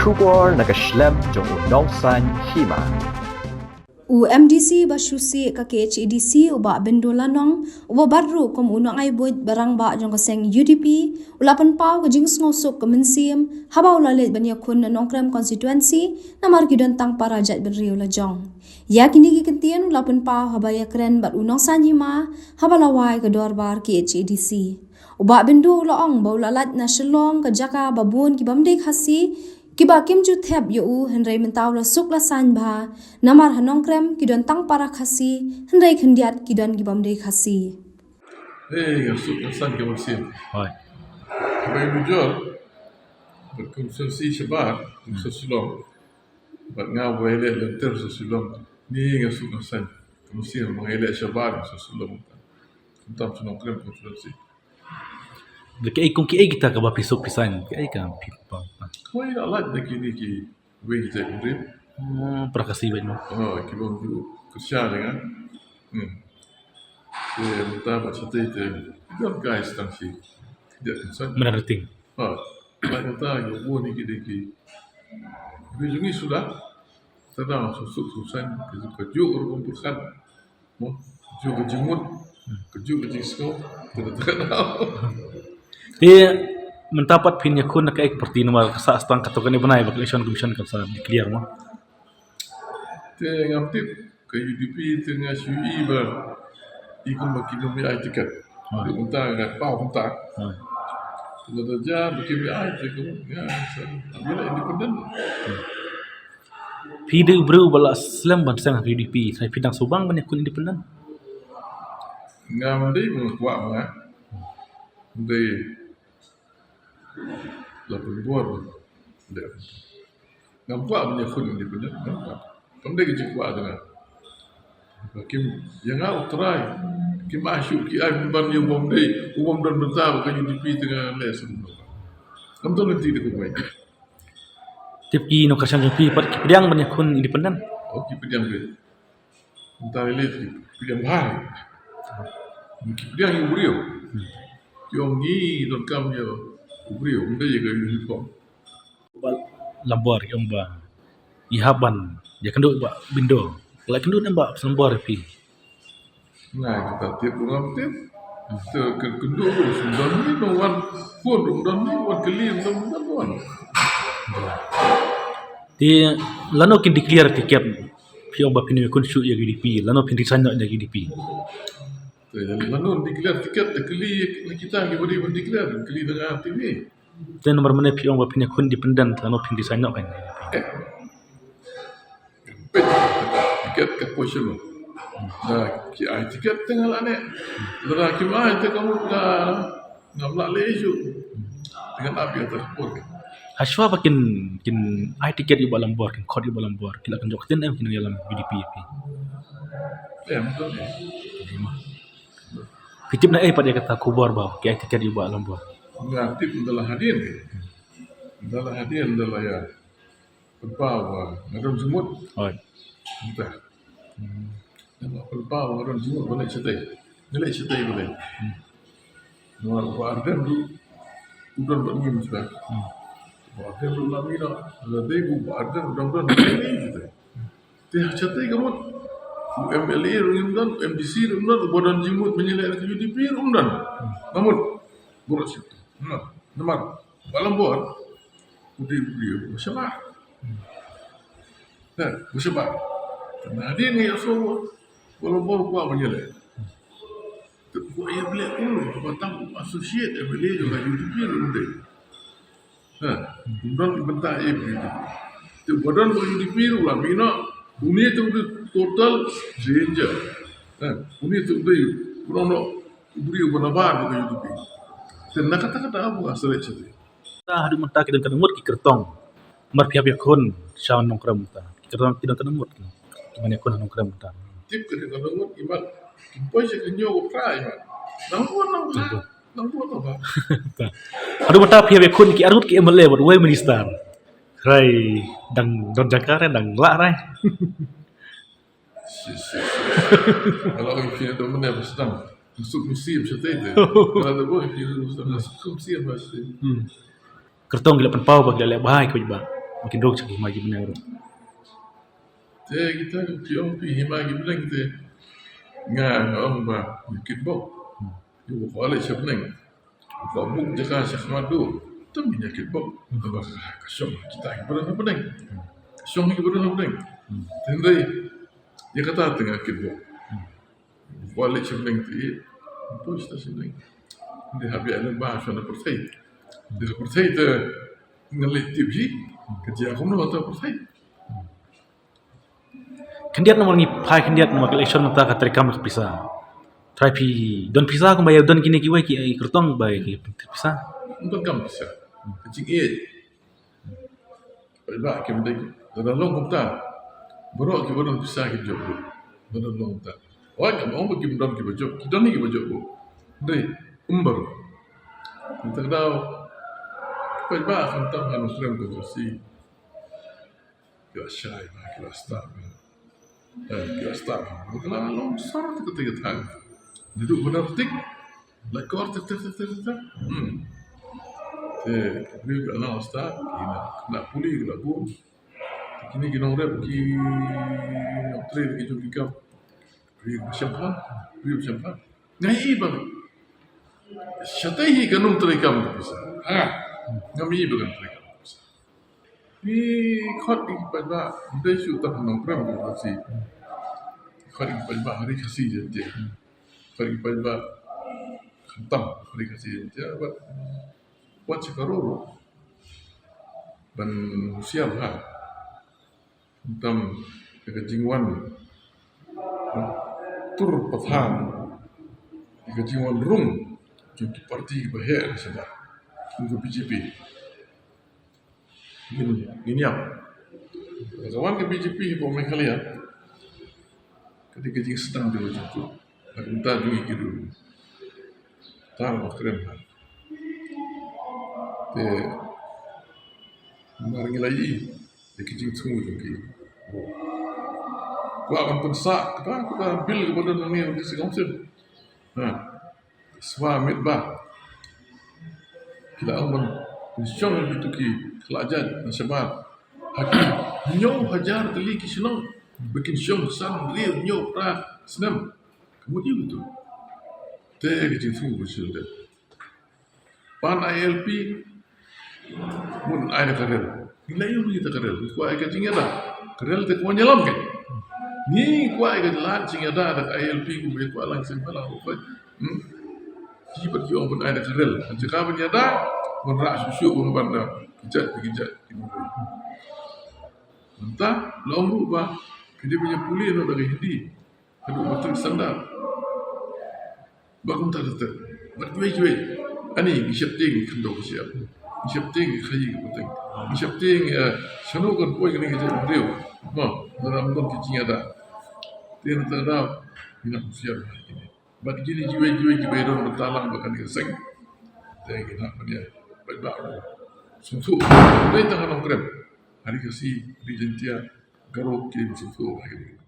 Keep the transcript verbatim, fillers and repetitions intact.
Khubor na ka shlem jong u Nongsaiñ Hima. U MDC ba shu sieh ka KHADC u Bah Bindo Lanong, uba bat ruh kum u nongai buit ba rangbah jong ka seng UDP, u la pynpaw ka jingsngewsuk ka mynsiem haba u la leit ban ïakhun na Nongkrem constituency, namar ki don tang para jaitbynriew la jong. Ïa kine ki kyntien u la pynpaw haba ïakren bad u Nongsaiñ Hima haba la wai ka dorbar KHADC. U Bah Bindo u la ong ba u la lait na Shillong, ka jaka ba bun ki bym dei Khasi kiba kim ju thep ïa u, hynrei mynta u la suk la saiñ bha, namar ha Nongkrem ki don tang para Khasi, hynrei khyndiat ki don ki bym dei Khasi. Hei, nga suk nga saiñ ka mynsiem. Hooid. Kiba ïa bujor bad kum sngewsih shabar kum sa Shillong. Bad nga ba ïaleh lynter sa Shillong. Ni nga suk nga saiñ ka mynsiem ba nga ïaleh shabar sa Shillong. Kumta sa Nongkrem kum sngewsih. Da kaei, kum kiei kita kaba phi suk phi saiñ, kaei ka phi pynpaw? Hooid, la lait da kine kiwei ki jaitbynriew. Hmm, para Khasi bad mo. Oh, ki bym ju kyrshan ïa nga. Hmm. Te mynta bad shatei te don guys tang shi. Dia concern. Mana rating? Ha. Lait mynta ki bun ki dei ki. Ki jong ngi suda. Te dang suk suk suk saiñ, ka juk ka juk rukom pyrkhat. Mo, juk ka jingmut, ka juk ka jingsngew, ka juk ka. Te mynta pat phin ïakhun na kaei ka party, namar ka sah stang katto katne bnai ba ka Election Commission kan sa declare mo. Te ngam tip, ka UDP te nga shu ïohi ba i kumba kim ïa ai tiket. Ha. Te mynta nga paw mynta. Ha. Te lada jia ba kim ïa ai te kum nga sa ïa independent. Phi dei u briew ba la slem ban seng ha ka UDP, sa phi dang sngewbang ban ïakhun independent? Ngam dei ba nga kwah ba nga. Dei la pynbor. Dei. Ngam kwah ban ïakhun independent, ngam kwah. Kam dei ka jingkwah jong nga. Kim, ïa nga u trai. Kim ai shuh, ki ai ban ïa u bym dei, u bym don bynta ba ka UDP te nga leh shuh. Ngam don lynti da kumne. Tip ki nongkyrshan jong phi pat ki pdiang ban ïakhun independent? Oh, ki pdiang phi. Mynta lei lei ki pdiang bha. Ki pdiang ïa u briew. Ki ong ngi donkam ïa u briew, ym dei ïa ka uniform. Bah Lambor ki ong ba i hap ban ïakynduh Bah Bindo. La kynduh ne Bah Lambor ïa phi? Nga kata tip ruh ngam tip. Te kynduh ruh shu don ni, no wan phone ruh don ni, wan kylli ruh don, don wan. Te lano kin declare ticket? Phi ong ba phin ïakhun shuh ïa ka UDP, lano phin resign noh ïa ka UDP? Te lano declare ticket, te kylli na kita kiba dei ban declare, kylli na nga tip ni. Te namar mane phi ong ba phin ïakhun independent, lano phin resign noh kan? Eh. Peit, tiket ka poi sha u. Da ki ai tiket te nga la neh. Lada kim ai te ka mut nga ngam lah leh shuh. Te ngan ap ïa ka por. Hashwa ba kin, kin ai tiket ïa u Bah Lambor, kin khot ïa u Bah Lambor, ki la kynjoh ktien em ki nongïalam UDP ïa phi? Em, to em. Phi tip na ei pat ïa kata khubor ba ki ai tiket ïa u Bah Lambor? Nga tip ynda la hadien. Ynda la hadien, ynda la ïa pynpaw ba nga don jingmut. Hooid. Mynta. Nga pynpaw ba nga don jingmut ban leit shatei. Nga leit shatei balei? Hmm. Namar u Bah Ardent ruh u don bad ngi mynta. Hmm. U Bah Ardent ruh la mih noh. Lada dei u Bah Ardent u dang don bad ngi mynta. Te ha shatei ka mut u MLA ruh ngim don, u MDC ruh ngim don, uba don jingmut ban ïaleh na ka UDP ruh ngim don. Hmm. Namut. Baroh shatei. Namar. Namar. Bah Lambor u dei u briew ba shabar. Te ba shabar. Te na hadien nga ïohsngew ba Bah Lambor u kwah ban ïaleh. Te u kwah ïaleh kumno, kaba tang u associate MLA jong ka UDP ruh u dei. Ha, u don bynta ïa ka UDP. Te uba don ka UDP ruh u la mih noh. Une te u dei total stranger. Ha, une te u dei u nongno u briew uba nabar ka UDP. Te na kata kata ba nga sa leit shatei. Haduh mynta ki don katno ngut ki kyrtong? Namar phi hap ïakhun sha Nongkrem mynta. Ki kyrtong ki don katno ngut ki ban ïakhun ha Nongkrem mynta? Tip ki don katno ngut, imat kim poi sha ka hynñiew ka phra imat. Nang bun, nang bun. Nang bun, nang bun. Haduh mynta phi hap ïakhun ki arngut ki MLA bad uwei minister. Rai dang don jaka rai dang lah rai. Shi, shi, shi. Nga la ong ïa phi, don mynne ba sdang suk mynsiem shatei te. Nga la da ong ïa phi, sdang suk mynsiem ba shatei. Hmm. Kyrtong ki la pynpaw ba ki la leh bha ïa ki paidbah. Ki duk sha ki hima ki bneng ruh. Te kita ki ong ki hima ki bneng te nga nga ong ba ïa kitbok. Ïa ba kwah leit sha bneng. Kwah buk jaka sha khmat dur. Te ngin ïa kitbok. Ba ka shong kita ki ba don ha bneng. Shong ki ba don ha bneng. Te hynrei ïa kata te nga kitbok. Kwah leit sha bneng te ïa. Poi sha bneng. Dei hap ïa leit ba sha na pyrthei. Dei ha pyrthei te ngan leit tip hi. Ka jia kumno ha pyrthei. Khyndiat namar ngi phai khyndiat namar ka election mynta ka treikam ka pisa. Trai phi don pisa kumba ïa don kine kiwei ki kyrtong ba ki pisa. Don kam pisa. Ka jingïeit. Paidbah kim dei. Lada long kumta. Baroh kiba don pisa ki jop. Lada long kumta. Wan kam ong ba kim don kiba jop. Ki don kiba jop. Dei. Um baroh. Mynta ka daw. Paidbah khamtam ha Nongkrem ka si. Ki la shai bha, ki la stad bha. Eh, ki la stad bha. Ki la long sor te ka te ka thang. Naduh ba nar tik. La kor tik tik tik tik tik. Hmm. Te ki briew ki la nang stad, ki na, na puli ki la bun. Kine ki nongrep ki nongtrei ki jong ki kam. Briew ba shemphang, briew ba shemphang. Nga ïohi ba shatai hi ka nongtrei kam ka pisa. Ha. Ngam ïohi ba ka nongtrei kam ka pisa. Ki khot ki paidbah, dei shu tang Nongkrem ki Khasi. Khot ki paidbah ha ri Khasi Jaiñtia. Khot ki paidbah khamtam ha ri Khasi Jaiñtia. Bad wat sha ka rud ban husiar ha. Khamtam ka jingwan tur pathar, ka jingwan rung jong ki parti ba heh na shabar. Jong ka B J P. Ngin, ngin ïap. Ka wan ka B J P hapoh Meghalaya. Ka dei ka jingsdang jong ka jingkut. Ka kumta jong ki ruh. Tang ba kren ha. Te namar ngi la ïohi ïa ki jingthmu jong ki. Kwah ban pynsah kata kata bill kaba don hangne ha District Council. Ha. Shuwa miet ba ki la ong ban pynshong ïa kitu ki khlajait na shabar ha ki hynñiew hajar tylli ki shnong ba kin shong san hynriew hynñiew phra snem. Ka mut ïa kitu. Te ka jingthmu ba shu dep. Pan I L P, mut ai da ka rel. Ngi la ïohi da ka rel. Ngi kwah ai ka jingïada. Ka rel te kwah ïalam ke. Ngi kwah ai ka lad jingïada da ka I L P kumba kwah lang sien ba lang ko. Hmm. Ki pat ki ong ban ai da ka rel. Jaka ban ïada, ban rah shuh shuh ban ban da. Ki jait, ki jait, ki jait. Mynta la ong ruh ba ki dei ban ïa pule noh da ka Hindi. Haduh matric standard. Ba kumta te te. Bad kiwei kiwei. Ani ngi sheptieng ngi khyndew ka shyiap. Ngi sheptieng ngi khaïi ka pateng. Ngi sheptieng, eh, shano kan poi kane ka jaitbynriew. Mo, lada ym don ki jingïada. Te nangta da ngi nang husiar ha kine. Bad kine kiwei kiwei kiba ïadon bynta lang bad kane ka seng. Te ngi nang ban ïa paidbah sngewthuh. Dei tang ha Nongkrem. Ha ri Khasi, ha ri Jaiñtia, Garo ki sngewthuh ha kine.